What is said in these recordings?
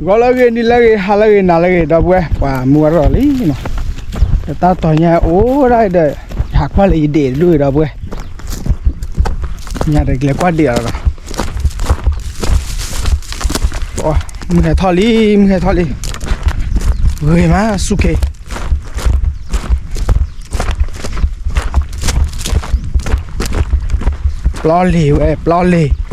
ဂီၤလၢအဂ့ၤ နံၤလၢအဂ့ၤ ဟါလၢအဂ့ၤ နၤလၢအဂ့ၤ ဒီပုၢ်ဝဲၢ် ပှၤမုၢ်ဝဲထီၣ်လံနီၤ, တၢ်တီၤညါအိၣ်ဒၣ်ဒီး ယဟးကွၢ်လၢယဒ့ၣ်တဒူၣ်ဒီပုၢ်ဝဲၢ်, ညါတကလဲၤကွၢ်ဒ့ၣ်အီၤဒီး, မုၢ်ဟဲထီၣ်လံ မုၢ်ဟဲထီၣ်လံ, ဂ့ၤမးဆူၣ်ခ့ ပျီလ့ၤဝဲ ပျီလ့ၤ, ခီ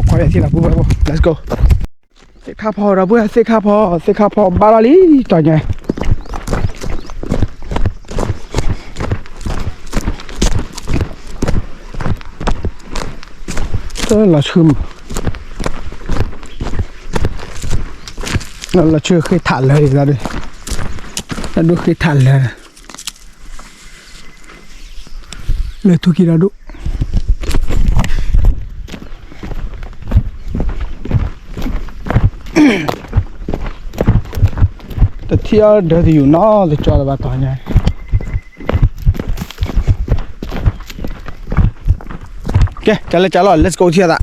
ခီယထံၣ်လီၤပုၢ်ဝဲၢ်ဖိ let's go, သ့ၣ်ခါဖီဒီပုၢ်ဝဲၢ် သ့ၣ်ခါဖီ သ့ၣ်ခါဖီဘၣ်ထီၣ်လံ တီၤညါ လီၤဆူ, လီၤဆူဃ့ထးလၢာ်ဒီး, တၢ်ဒိၣ်ဃ့ထးလၢာ်, လၢထူခံဒီးဒိၣ် တထံၣ်အီၤဒၢတယူၤနီတကၠီလၢၤဘၣ်တီၤညါ, ကဲ ကလဲၤကလီၤ let's go ထံၣ်အသး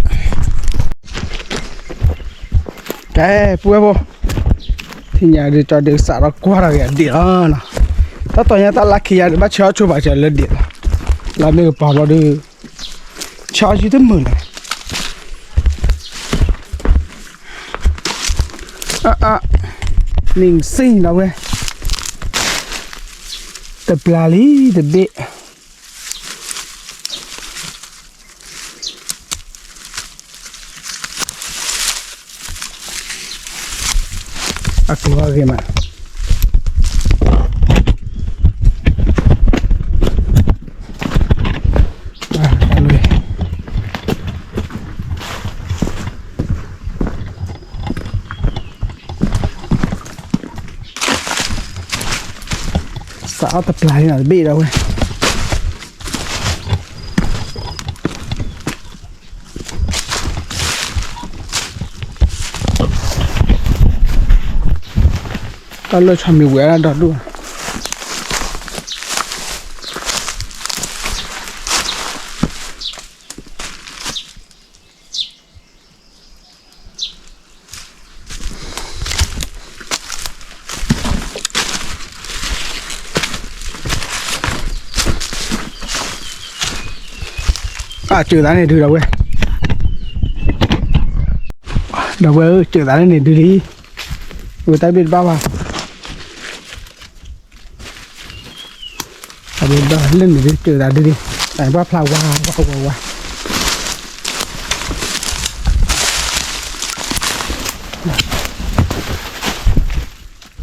ကဲ ပုၢ်ဝဲၢ်ဖိ, ထံၣ်ညါဒုးကၠီဒုးစးထီၣ်ကွၢ်ထီၣ်က့ၤအဒ့ၣ်လီၤနီၤ, တၢ်တီၤညါတၢ်လၢခံယၤဒုး ဘၣ်ဆၢအီၣ်ဆိဘၣ်စၢၤလၢဒ့ၣ်လီၤ, လၢမ့ၢ်ကပၤဘျီဒုး, ဆၢအီၣ်ဆံတမုာ်လၢၤ, အအ, နံၣ်စံၣ်နီၤဝဲ, တပျၢ်လံတဘ့ၣ် အကျိၤအဂ့ၤမး, စးအီၣ်တပျၢ်လံနီၤတဘ့ၣ်ဒီးဝဲ တၢ်လၢဆီမံၤဝဲဒၣ်ဒီဒူၣ် အစၢၤသးန့ၣ်ဒုးဒီးဝဲ, ဒီးဝဲဧၢ စၢၤသးန့ၣ်ဒုးလံ, ဝဲတၢ်ဘ့ၣ်တဘၣ်ဘၣ် အဒုးဒီးလၢန့ၣ်ဒုး စၢၤသးဒုးလံ, တၢ်ဘၣ်ဖျါဝါဝါဝါဝါ,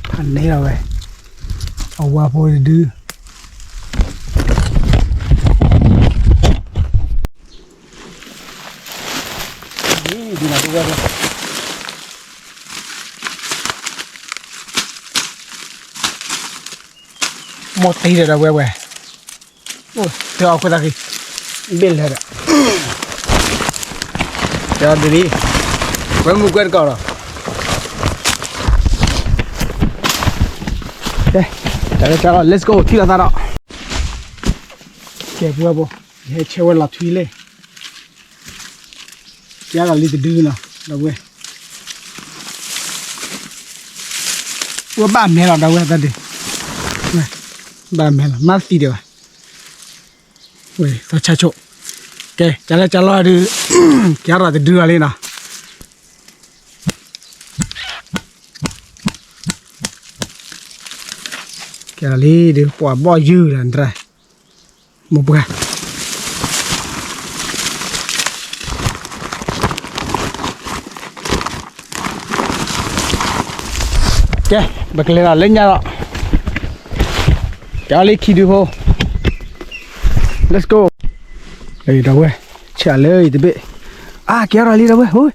ဖးန့ၢ်လီၤဝဲ, အဝါဖိတဒု မိၢ်တံၢ်ဒီးဝဲဝဲ, တဲအီၣ်ခွဲးသးက့ၤ, ဘ့ၣ်လဲၤဒီး, တဲအီၣ်ဒ်လံ, ဝဲမုၢ်ကွဲးတကီၢ်ဒီး, ကဲ, တၢ်လၢတၢ်လီၤ let's go ထံၣ်လိာ်သးဒီး, ကဲပဝဲဖိ, ယဟဲဆဲးဝဲလီၤထွံလံ ကဲဒီးလံတဒုနီၤ ဒီပုၢ်ဝဲၢ်, ဝဲဘၣ်မဲလီၤ ဒီပုၢ်ဝဲၢ်သးဒုး, ဘၣ်မဲလီၤ မၤသံဒံးဘၣ်, ဝဲသီဆါဆိၣ်, ကဲ ကလၢကလီဒုး, ကဲဒီးတဒုလီၤလံနီၤ, ကဲဒီးလံဒုး ပှၤဘီၣ်ယုၢ်လီၤ တြဲ မိၢ်ပှၢ်, ကဲ ပကလဲၤဒီးလၢညါဒီး, ကဲလံခံဒုဖိ, let's go, ဒီပုၢ်ဝဲၢ်, ဆဲးလၢအံၤတဘ့ၣ်, အါ ကဲဒီးလံဒီပုၢ်ဝဲၢ်,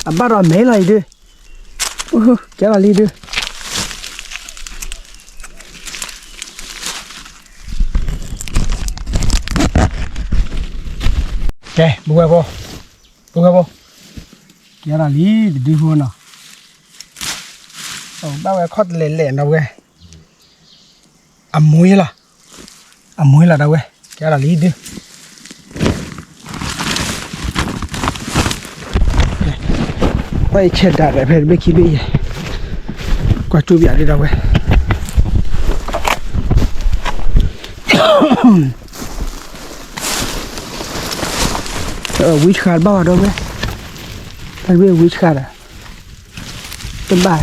အဘၣ်ဒီးမဲလီၤအံၤဒုး, ကဲဒီးလံဒုး ကဲ ပုၢ်ဝဲၢ်ဖိ, ပုၢ်ဝဲၢ်ဖိ, ကဲဒီးလံ တဒုဖိနီၤ, ဘၣ်ဝဲခီၣ်တလဲၤလဲၤဒီပုၢ်ဝဲၢ်, အမွှ့လီၤ, အမွှ့လီၤဒီပုၢ်ဝဲၢ်, ကဲဒီးလံဒုး ကွၢ်ယဆဲးဒၣ်ဒီးဖဲတဘ့ၣ်ခံဘ့ၣ်ယဲ, ကွၢ်ကၠူၣ်ပၠးဒုးဒီပုၢ်ဝဲၢ်, ဝံဆှါတဘၣ်ဘၣ်ဒီပုၢ်ဝဲၢ်, ဖဲတဘ့ၣ်ဝံဆှါဒီး တဘၣ်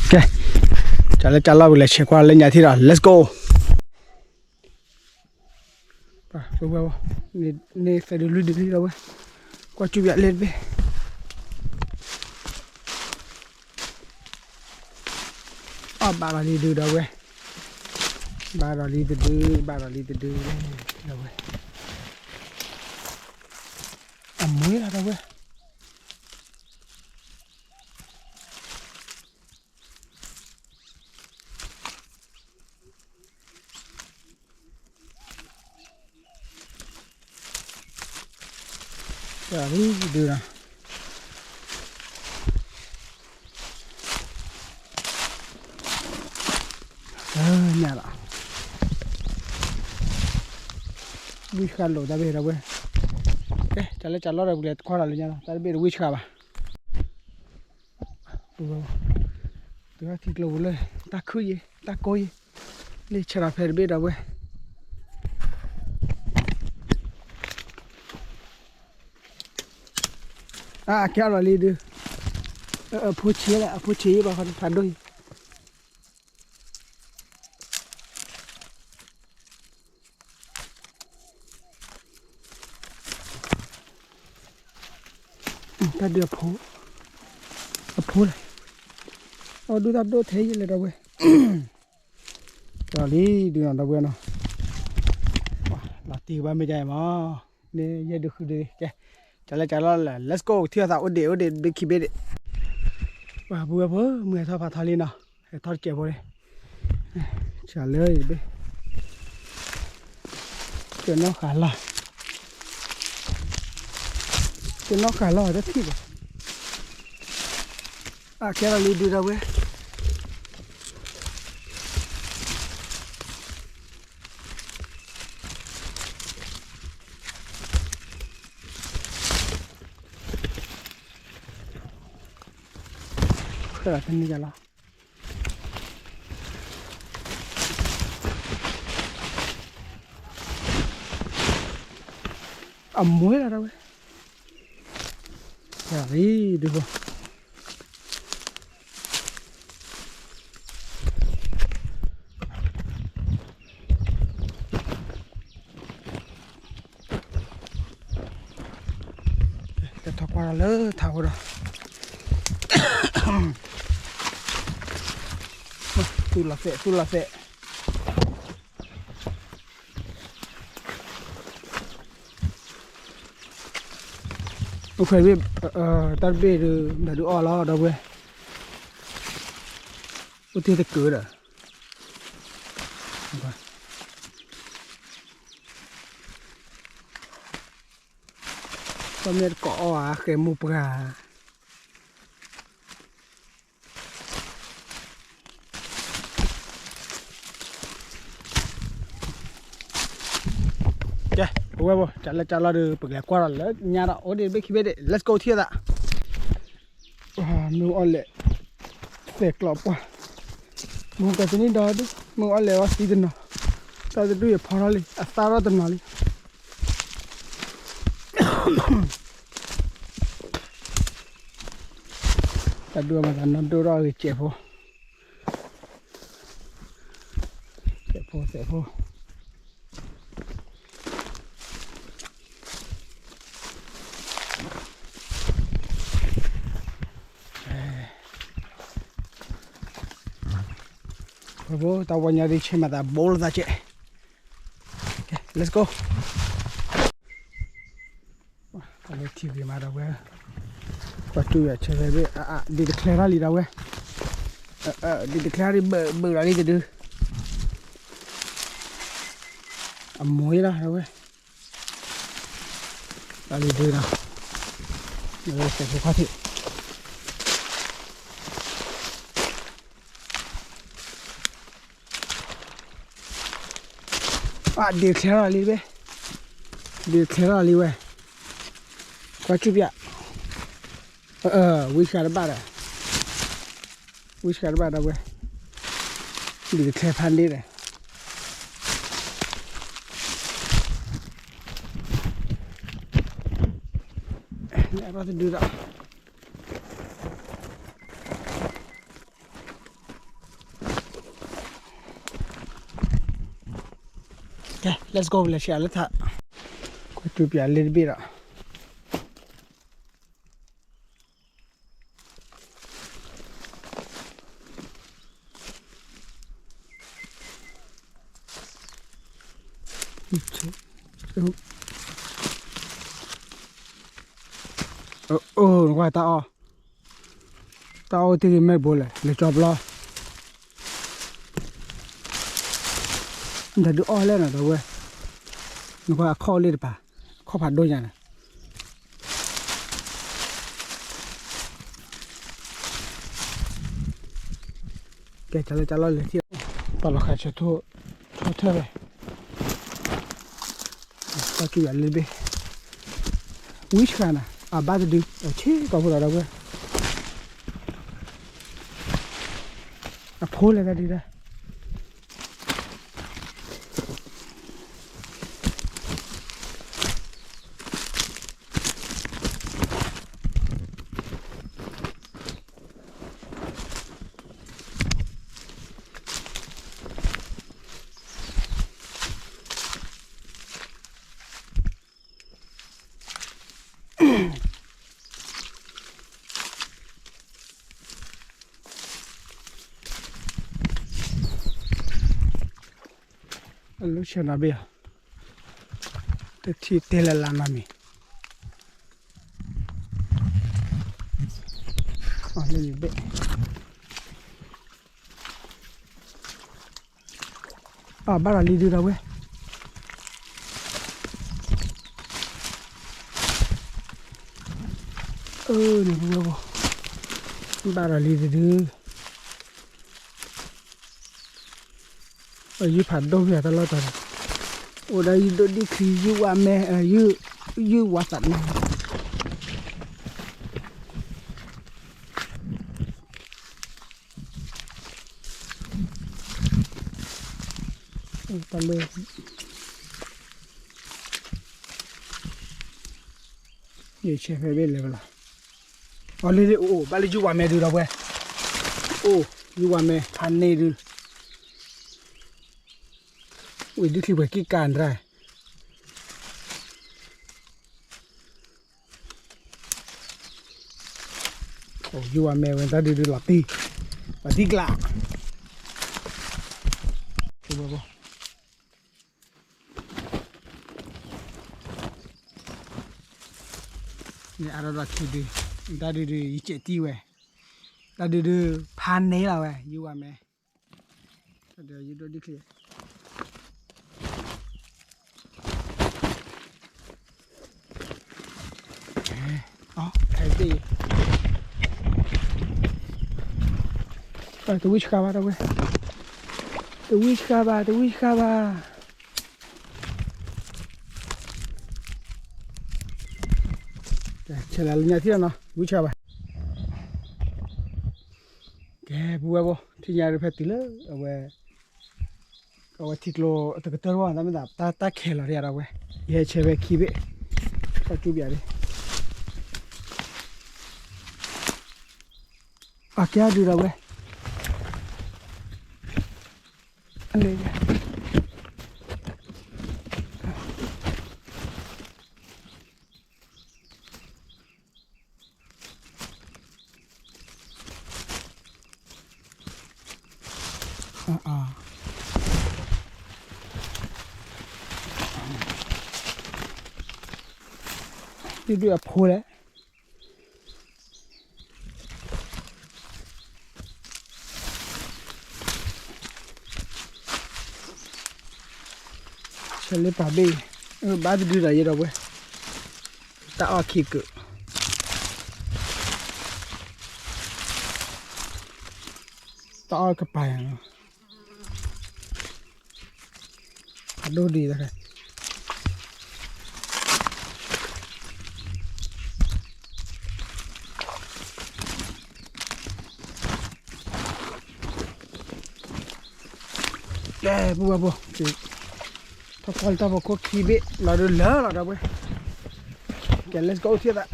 ကဲ, ကလၢကလီၢ်ပလဲၤဆဲးကွၢ်လၢညါထံၣ်ဒီး let's go. န့ၣ်သၢဒုလွံၢ်ဒုလံဒီပုၢ်ဝဲၢ်, ကွၢ်ကၠူၣ်ပၠးလၢတဘ့ၣ်, အီၣ်ဘၣ်ဒီးလံဒုးဒီပုၢ်ဝဲၢ်, ဘၣ်ဒီးလံတဒု, ဘၣ်ဒီးလံတဒု, ဒီပုၢ်ဝဲၢ်, အမွှ့လီၤဒီပုၢ်ဝဲၢ် ဒုးဒီး ညၣ်လီၤ, ဝံဆှါလိာ်တၢ်ဘ့ၣ်ဒီပုၢ်ဝဲၢ်, ကဲ ကလၢကလီၢ်ဒီးပလဲၤကွၢ်ဒီးလၢညါလီၤ, တၢ်တဘ့ၣ်တဝံဆှါဘၣ် တုၤထံကျိပူၤလၢ တၢ်ခုၣ်ယံၤ တၢ်ကိၢ်ယံၤ, လၢဆဲးဒီးဖဲတဘ့ၣ်ဒီပုၢ်ဝဲၢ်, အကဲအီၤလီၤလံဒုး, အဖိဆံးလဲၣ် အဖိဆံးယံၤဘၣ်ဃီဖးဒိၣ်အံၤ တၢ်ဒုးအဖိ, အဖိလဲၣ်, အီၣ်ဒုၣ်တၢ်ဒိၣ်ထဲယံၤလဲၣ်ဒီပုၢ်ဝဲၢ်, ကလီၤလံဒုးနီၤဒီပုၢ်ဝဲၢ်နီၤ, လီၤတံၢ်ကဘၣ်မ့ၢ်ဒ်အံၤမး, န့ၣ်ယဲၢ်ဒုးဃုဒုး, ကဲ, ကလၢကလီၢ်လဲၤ let's go ထံၣ်အသးအိၣ်ဒံးအိၣ်ဒံးတဘ့ၣ်ခံဘ့ၣ်ဒံး, ပှၤပုၢ်ဝဲၢ်ဖိ မုၢ်ဟဲထီၣ်ဖးထီလံနီၤ, ဟဲထီၣ်တစဲးဖိန့ၣ်, ဆၢလၢတဘ့ၣ် ကနီၣ်ဃာ်လီၤ, ကနီၣ်ဃာ်လီၤတထံၣ်ဘၣ်, အကဲလီၤလံဒုးဒီပုၢ်ဝဲၢ်, ဃဲလီၤတန့ၢ်ယၤလီၤ အမွှ့လီၤဒီပုၢ်ဝဲၢ်, ဒုးဖိ ကထီၣ်ကွၢ်ဒီးလၢထးဖိဒီး သူၣ်လီၤသဲး သူၣ်လီၤသဲး အိၣ်ဖဲတဘ့ၣ် တၢ်တဘ့ၣ်ဒုး ဒီးဒုးအီၣ်လီၤ ဒီပုၢ်ဝဲၢ်, အိၣ်တ့ၢ်တကုာ်ဒီး ကီၢ်မ့ၢ်တကိးအီၣ်ဧါ ဃဲမိၢ်ပှၢ် ကဲ ပုၢ်ဝဲၢ်ဖိ ကလဲၤကလီၤဒီး ပကလဲၤကွၢ်ဒီးလၢညါဒီး အိၣ်ဒံးတဘ့ၣ်ခံဘ့ၣ်ဒံး let's go ထံၣ်သး မ့ၢ်အီၣ်လဲၣ် သဲးကျိးပှၢ် မ့ၢ်ကတနံၣ်ဒီးဒုး မ့ၢ်အီၣ်လဲၣ်ဝဲသံတနီၤ တၢ်တဒူၣ်ယဖီထီၣ်လံ အသၣ်ထီၣ်တနီၤလံ တၢ်ဒိၣ်မၤသးနီၢ်ဒိၣ်ထီၣ်ဂ့ၤ စဲးဖိ စဲးဖိ စဲးဖိ ဖိ တၢ်ဝီညါဒ်ဆဲးမၤသးဘိလိာ်သးကဲး let's go လၢထံဂ့ၤမးဒီးဝဲ ကွၢ်တူၢ်ယၤဆဲးဖဲဘ့ၣ် ဒ်တချဲထီၣ်လံဒီးဝဲ ဒ်တချဲထီၣ်လံ ဘၢၣ်ဘၢၣ်ဒီးလံတဒု အမိၢ်အံၤလီၤ ဝဲ လီၤလံဒုဒီး ဝဲစဲးဖိခွါထံး အဒုးချဲထီၣ်လံတဘ့ၣ် ဒုးချဲထီၣ်လံဝဲ ကွၢ်ကၠူၣ်ပျး ဝံၣ်ဆှးတဘၣ်ဒီး ဝံၣ်ဆှးတဘၣ်ဒီးဝဲ ဒုးချဲဖးန့ၣ်ဒီး အဘၣ်တဒုဒီး ကဲ let's go လဲၤဆံးလၢထး ကွၢ်ကၠူၣ်ပျးလ့တဘ့ၣ်ဒီး အိၣ် နကွၢ်တၢ်အီၣ် တၢ်အီၣ်တ့ၢ်က့ၤမဲာ်ဘိလဲၣ် လဲၤကၠီဘျီ ဒီးဒုးအီၣ်လဲၣ်နီၤ ဒီးဝဲ နကွၢ်အခီၣ်လ့တပၤ အခီၣ်ဖးဒိၣ်ညါန့ၣ် ကဲ ကလၢကလီၢ်လဲၤထံၣ် ပာ်လီၤဃာ်ဆၢထၢၣ် ထီၣ်ထၢၣ်ဝဲ ကွၢ်ကၠူၣ်ယၤလ့တဘ့ၣ် ဝံၣ်ဆှးနၤ အဘၣ်တဒု အဆ့ကီးဖိဒီးဒီးဝဲ အဖိလဲၤတၢ်ဒုဒီး အလူဆဲးနီၤဘ့ၣ်ဧါ, တထံၣ်တဲလၢလါနီတမံၤ, အလၢဘ့ၣ် အဘၣ်ဒီးလံဒုဒီးဝဲ, အၢ န့ၣ်ပဝဲဘၣ်, ဘၣ်ဒီးလံဒုဒု, ယုၢ်ဖးဒိၣ်ဖဲတၢ်လီၢ်တတီၤ, အိၣ်ဒီးယုၢ်ဒိၣ်ဒံၣ်ချံ ယုၢ်ဝါမဲ, ယုၢ်ဝါသးနါ တၢ်လၢ ယဆဲးဖဲဘ့ၣ်လဲၤဝဲလီၤ, အီၤလ့လ့အိၣ်အိၣ် ဘၣ်လၢယုၢ်ဝါမဲဒုဒီးဝဲ, အိၣ် ယုၢ်ဝါမဲ ဖးန့ၢ်ဒု, ဝံၤဒုချံပှဲၤကံၣ်ကါဒၣ် ယုၢ်ဝါမဲဝဲတၢ်ဒုဒုလီၤတံၢ်, လီၤတံၢ်ကျး, န့ၣ်အါထီၣ်ဒီးခံဒု, တၢ်ဒုဒု ယစဲးတံၢ်ဝဲ, တၢ်ဒုဒု ဖးန့ၢ်လီၤဝဲ ယုၢ်ဝါမဲ, ဒီးယုၢ်ဒိၣ်ဒံၣ်ချံ တဝံၣ်ဆှါဘၣ်တဝဲ, တဝံၣ်ဆှါဘၣ် တဝံၣ်ဆှါဘၣ်, ဆဲးလၢလၢညါထံၣ်လီၤနီၤ ဝံၣ်ဆှါဘၣ်, ကဲပဝဲဘၣ် ထံၣ်ညါဒုဖဲတုၤလၢအဝဲ အဝဲထံကျိတကတၢၢ်တဝီ တၢ်မ့ၢ်သးတၢ်ခဲလီၤတယၤဒီးဝဲ, ယဟဲဆဲးဖဲခံဘ့ၣ်, တၢ်ကၠူဘၣ်ဒု, အကဲအဒုဒီးဝဲ, အလဲၤ ဒုဒုအဖိလဲၣ်, ဆ ဖဲလၢပာ်ဘ့ၣ်, ဘၣ်တဒုဒီးယဲဒီပုၢ်ဝဲၢ်, တၢ်အီၣ်ခံကၢး, တၢ်အီၣ်ကပၤယၤလီၤ, အဒိၣ်ဒံးတခါ ကဲ ပုၢ်ဝဲၢ်ဖိ, ထီၣ်ကွၢ်လၢတၢ်ဖီခိၣ်ခံဘ့ၣ်လီၤဒုးလၢာ်လီၤဒီပုၢ်ဝဲၢ်, ကဲ let's go ထံၣ်သး,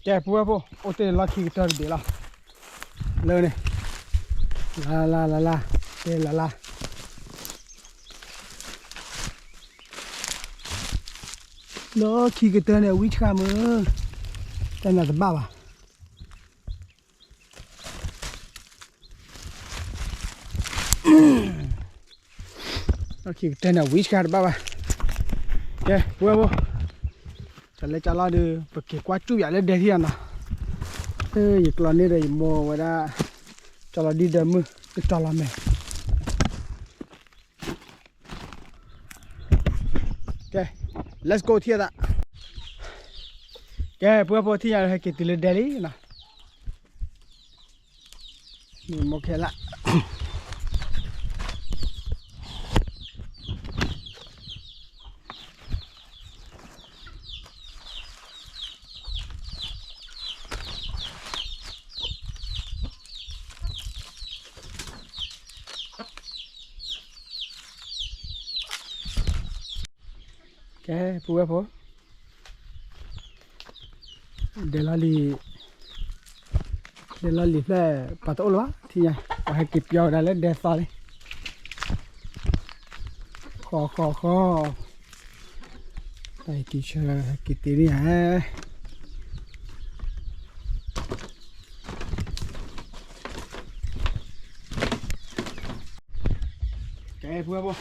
ကဲ ပုၢ်ဝဲၢ်ဖိ, အိၣ်တ့ၢ်လီၢ်ခံကတၢၢ်တဘ့ၣ်လီၤ, လၢန့ၣ်, လၢ်လၢ်လၢ်လၢ်, ကဲလၢ်လၢ် လီၢ်ခံကတၢၢ်န့ၣ် ဝံဆှၣ်မုၢ်, တၢ်နးတဘၣ်ဘၣ်, လီၢ်ခံကတၢၢ်န့ၣ် ဝံဆှၣ်တဘၣ်ဘၣ်, ကဲ ပုၢ်ဝဲၢ်ဖိ, တၢ်လၢကၢ်လီၢ်ဒီး ပက့ၤကွၢ်စူၣ်ယၤလၢဒဲထံၣ်ယၤနီၤ, ယကျီန့ၢ်ဒီးယမိၢ်ဝဲဒၣ်, ကၢ်လီၢ်ဒ်ဒီးမုၢ် ကတီၤလီၤမဲာ် ကဲ let's go ထံၣ်သး, ကဲ ပုၢ်ဝဲၢ်ဖိ ထံၣ်ညါလၢဟဲက့ၤတုၤလၢဒဲလံနီၤ, မ့ၢ်ခဲလၢာ် ကဲ ပုၢ်ဝဲၢ်ဖိ, ဒဲလီၢ်လံၤ, ဒဲလီၢ်လံၤဖျဲၣ် ပှၤတအိၣ်လၢၤဘၣ် ထံၣ်ညါ, ပှၤဟဲက့ၤပျီဝဲဒၣ်လၢဒဲသီလံ, ဃီဃီဃီ, တၢ်အံၤက့ၤဆၢ က့ၤတ့ၢ်န့ၣ်ဧါ ကဲ ပုၢ်ဝဲၢ်ဖိ,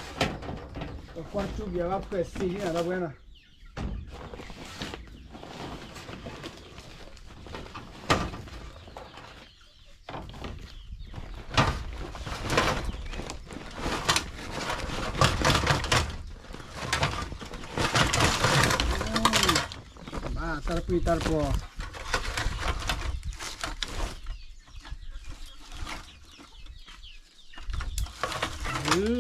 ပကွၢ်စူၣ်ပယီၤဘၣ်ဖှဲးစံးန့ၣ်ဒီပုၢ်ဝဲၢ်နီၤ, ဘၣ်တၢ်တပှံၢ်တၢ်တပီၤ ဒု, ခံဒု, တၢ်အီၣ်ပ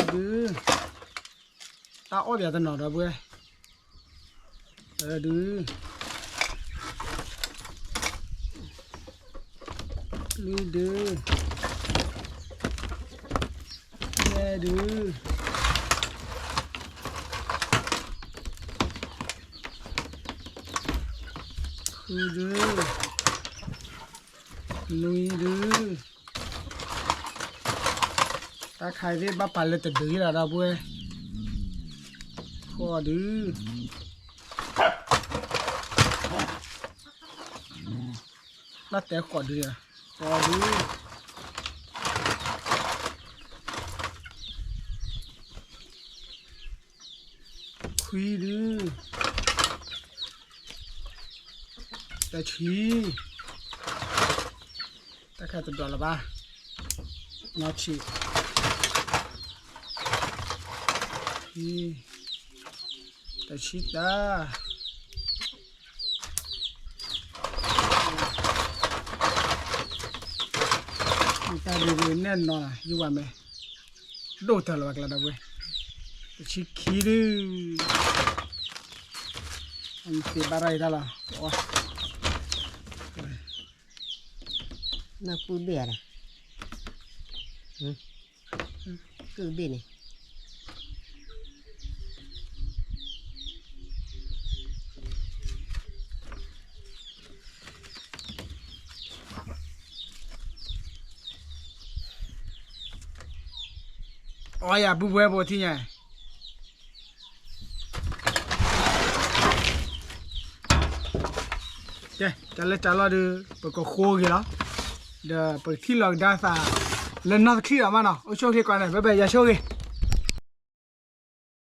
ယီၤတနီၤဒီပုၢ်ဝဲၢ်, သၢဒု, လွံၢ်ဒု, ယဲၢ်ဒု, ဃုဒု, နွံဒု, တၢ်ခါအံၤသ့ၣ်ဘၣ်ပာ်လၢတဒုလီၤဒီပုၢ်ဝဲၢ်, ဃိးဒု, ဘၣ်တဲဃိးဒု, ဃိးဒု, ခွံဒု, တဆံ, တၢ်ခါတဒိးလၢၤဘၣ်, နီၢ်ဆံး, တဆံတၢ, တၢ်ဒုးနဲၣ်နီၤလီၤ ယုၢ်ဝဲမ့ၢ် ဒိၣ်တၢ်လီၤဘၣ်ကျါဒီပုၢ်ဝဲၢ်, တဆံခံဒု, အမ့ၢ်သ့ဘၣ်ရၣ်အံၤတၢ်လီၤ, နပုၢ်ဘ့ၣ်ဧါ, ကုၢ်ဘ့ၣ်န့ၣ် အီယၤပုၢ်ဝဲၢ်ဖိထံၣ်ညါ, ကဲ တၢ်လၢတၢ်လီၢ်ဒီး ပကဃိဂ့ၤလီၤ, ဒီးပကထံၣ်လီၤကဒါသး လၢနီၢ်တချံၣ်လီၤမးနီၤ, အိၣ်ဆူၣ်ချ့ကွၢ်န့ၣ် ဘဲဘဲ ယၤဆိၣ်ဂ့ၤ